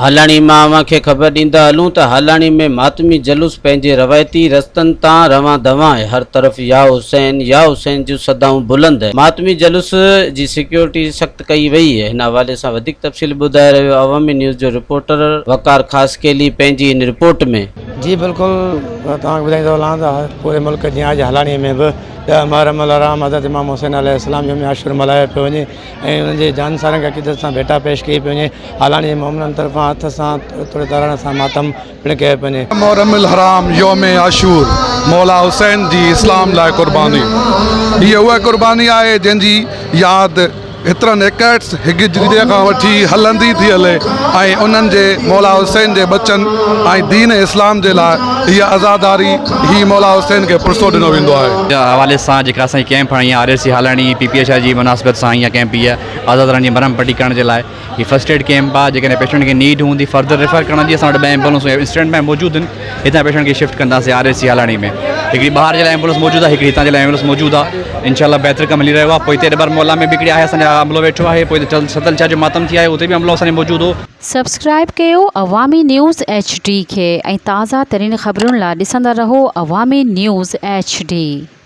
هالاڻي مان اوهان کي خبر ڏيندا هلون ته هالاڻي ۾ ماتمي جلوس پنهنجي روايتي رستن تان روان دوان آهي، هر طرف يا حسين يا حسين جون صدائون بلند، ماتمي جلوس جي سيڪيورٽي سخت ڪئي وئي، هن حوالي سان وڌيڪ تفصيل ٻڌائي رهيو عوامي نيوز جو رپورٽر وقار خاصخيلي پنهنجي هن رپورٽ ۾. جي بلڪل توهان کي ٻڌائيندو هلان ته پوري ملڪ جيان اڄ هالاڻي ۾ به ڏهه محرم الحرام حضرت امام حسين عليه السلام يوم عاشور ملهايو پيو وڃي. ۽ انهن جي جانثارن کي عقيدت سان ڀيٽا پيش ڪئي پئي وڃي. هالاڻي جي مومنن طرفان هٿ سان توڙي ترڻ سان ماتم پڻ ڪيو پيو وڃي. محرم الحرام يوم عاشور مولا حسين جي اسلام لاء قرباني هيء اها قرباني آهي جنهن جي ياد هيترن ايڪهٺ هجريء کان وٺي هلندي ٿي هلي ۽ انهن جي مولا حسين جي ٻچن ۽ دين اسلام جي لاء هيء عزاداري هي مولا حسين کي پرسو ڏنو ويندو آهي. جي حوالي سان جيڪا اسان جي ڪئمپ هڻي آهي آر ايس سي هالاڻي پي پي ايڇ I جي مناسبت سان اها ڪئمپ هئي آزاد رڻ جي مرهم پٽي ڪرڻ جي لاء هي فرسٽ ايڊ ڪئمپ آهي جيڪڏهن پيشنٽ کي نيڊ هوندي فردر ريفر ڪرڻ جي اسان وٽ ٻه ايمبولنسون انسٽنٽ ۾ موجود آهن هتان پيشنٽ کي شفٽ ڪنداسين آر ايس سي هالاڻي ۾ هڪڙي ٻاهر جي لاء ايمبولنس موجود آهي هڪڙي هتان جي لاء ايمبولنس موجود آهي انشاء الله بهتر ڪم هلي رهيو آهي پوئتي ڏٻر محلا ۾ به هڪڙي آهي اسان جا عملو ويٺو آهي پوئتي ستل شاهه جو ماتم ٿي آهي اتي به عملو اسان جو موجود هو. سبسڪرائيب ڪيو عوامي نيوز ايڇ ڊي کي ۽ تازه ترين خبرن لا ڏسندا رهو عوامي نيوز ايڇ ڊي.